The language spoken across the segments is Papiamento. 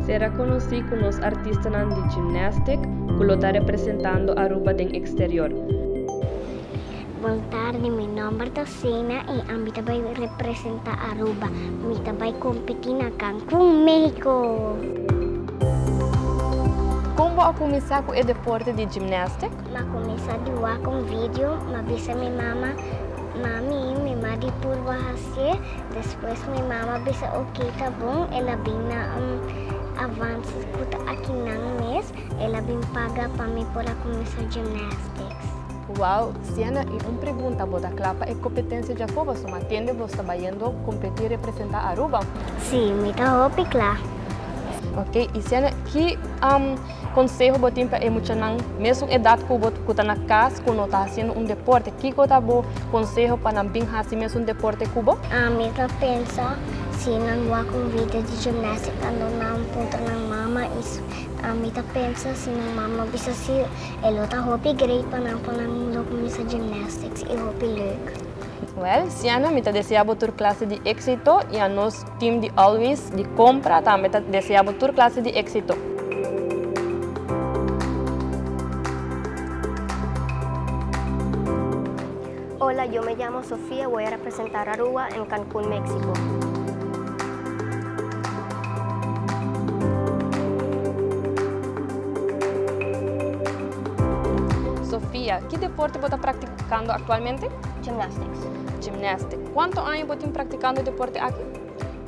Sera conoci cu nos artistanan di gymnastic cu lo ta representando Aruba den exterior. Bon tardi, mi nomber ta Sena y ami ta bay representa Aruba. Mi ta bay competi na Cancun, Mexico. Con bo a cuminsa cu e deporte di gymnastic? M'a cuminsa di wak un video, m'a bisa mi mama, Mami, mi ma di purba hacié. Despues mi mama bisa ok ta bon, el a bin na un Avance cu ta akinan mes, el a bin paga pa mi por a cuminsa gymnastics. Wow, Siena, y un pregunta, bo ta cla pa e competencia djafor? Pasobra mi a tende bo sta bayendo competi representa Aruba. Si, mi ta hopi cla. Ok, y Siena, ki conseho bo tin pa e muchanan mesun edad cu bo cu ta na cas cu no ta haciendo un deporte? Kico ta bo conseho pa nan bin haci mesun deporte cu bo? Ami ta pensa si nan wak un video di gymnastic ando nan puntra nan mama y ami ta pensa si nan mama bisa si e lo ta hopi great pa nan pa nan lo cuminsa gymnastics y hopi leuk. Well, Sienna, mi ta desea bo tur clase di exito y a nos team di Always di Compra tambe ta desea bo tur clase di exito. Hola, yo me llamo Sofía, voy a representar Aruba en Cancún, México. Sofía, ki deporte bo ta practicando actualmente? Gymnastics. Gymnastics. Cuanto aña bo tin practicando e deporte aki?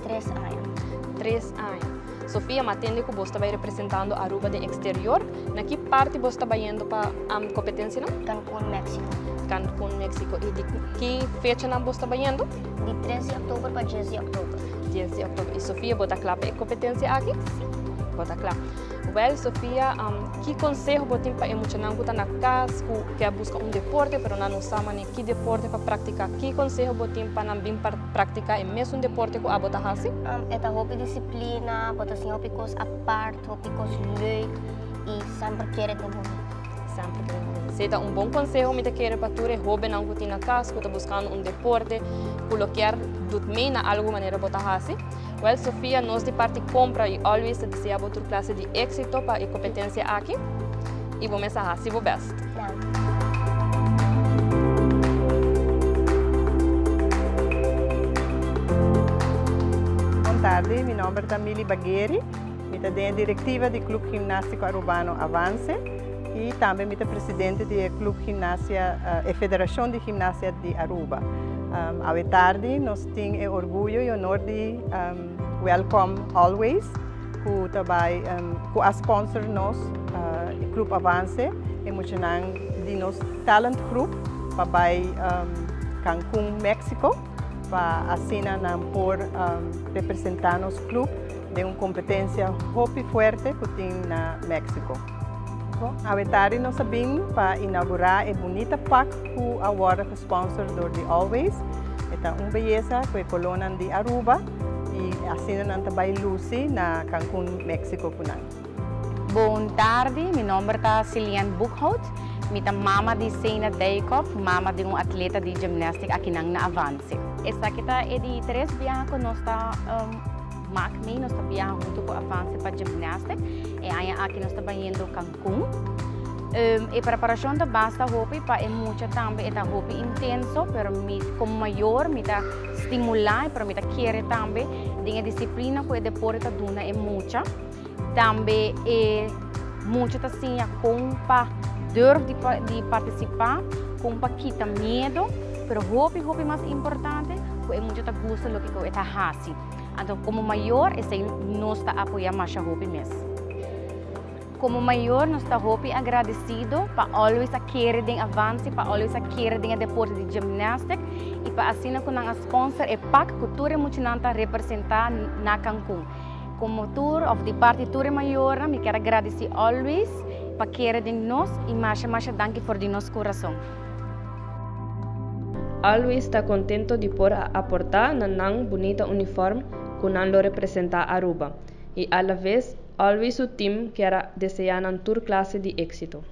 Tres aña. Tres aña. Sofía, m'a tende cu bo ta bay representando Aruba den exterior. Na ki parti bo ta bayendo pa competencianan? Cancún, Mexico. Cancún, Mexico. Y di ki fechanan bo ta bayendo? Di 3 di october pa 10 di october. 10 di october. Y Sofía, bo ta cla pa e competencia aki? Si. Bo ta cla. Well, Sofía, ki conseho bo tin pa e muchanan cu ta na cas, cu kier busca un deporte, pero nan no sa mane ki deporte pa practica? Ki conseho bo tin pa nan bin practica e mesun deporte cu abo ta haci? E ta hopi disciplina, bo ta siña hopi cos apart, hopi cos leuk y semper kere den bo mes. Semper kere den bo mes. Esey ta un bon conseho mi ta kere pa tur e hobennan cu tin na cas, cu ta buscando un deporte, cu lo kier doet mee na algo manera bo ta haci. Well, Sofia, nos di parti Compra y Always ta desea bo tur clase di exito pa e competencia aki y bo mes a haci bo best. Bon tardi, mi nomber ta Mili Bagueri, mi ta den e directiva di Club Gimnastico Arubano Avance y tambe mi ta presidente di e Club Gimnasia, e Federacion di Gimnasia di Aruba. Awe tardi nos tin e orguyo y honor di welcome Always cu ta bay cu a sponsor nos e Club Avance e muchanan di nos talent groep pa bay Cancun Mexico pa asina nan por representa nos club den un competencia hopi fuerte cu tin na Mexico. Awe tardi nos a bin pa inaugura e bunita pak cu a wordo gesponsor door di Always. E ta un beyesa cu e colornan di Aruba y asina nan ta bay luci na Cancun, Mexico cu nan. Bon tardi, mi nomber ta Cilien Boekhout. Mi ta mama di Seyna Dijkhoff, mama di un atleta di gymnastic akinan na Avance. Esaki ta e di tres biaha cu nos ta mak mee, nos ta biaha hunto cu Avance pa gymnastic. E aña aki nos ta bayendo Cancun. E preparacion ta basta hopi pa e mucha tambe e ta hopi intenso, pero mi como mayor mi ta stimula pero mi ta kere tambe den e disciplina cu e deporte ta duna e mucha. Tambe e mucha ta siña con pa durf di participa, con pa kita miedo, pero hopi hopi mas importante cu e mucha ta gusta loke cu e ta haci. Anto como mayor esey nos ta apoya masha hopi mes. Como mayor nos ta hopi agradecido pa always a kere den Avance, pa always a kere den e deporte di gymnastic y pa asina cu nan a sponsor e pak cu tur e muchanan ta representa na Cancun. Como tur of di parti tur e mayornan mi kier a gradici always pa kere den nos y masha masha danki for di nos curason. Always ta contento di por a aporta na nan bunita uniform cu nan lo representa Aruba y alaves Always su team kier a desea nan tur clase di exito.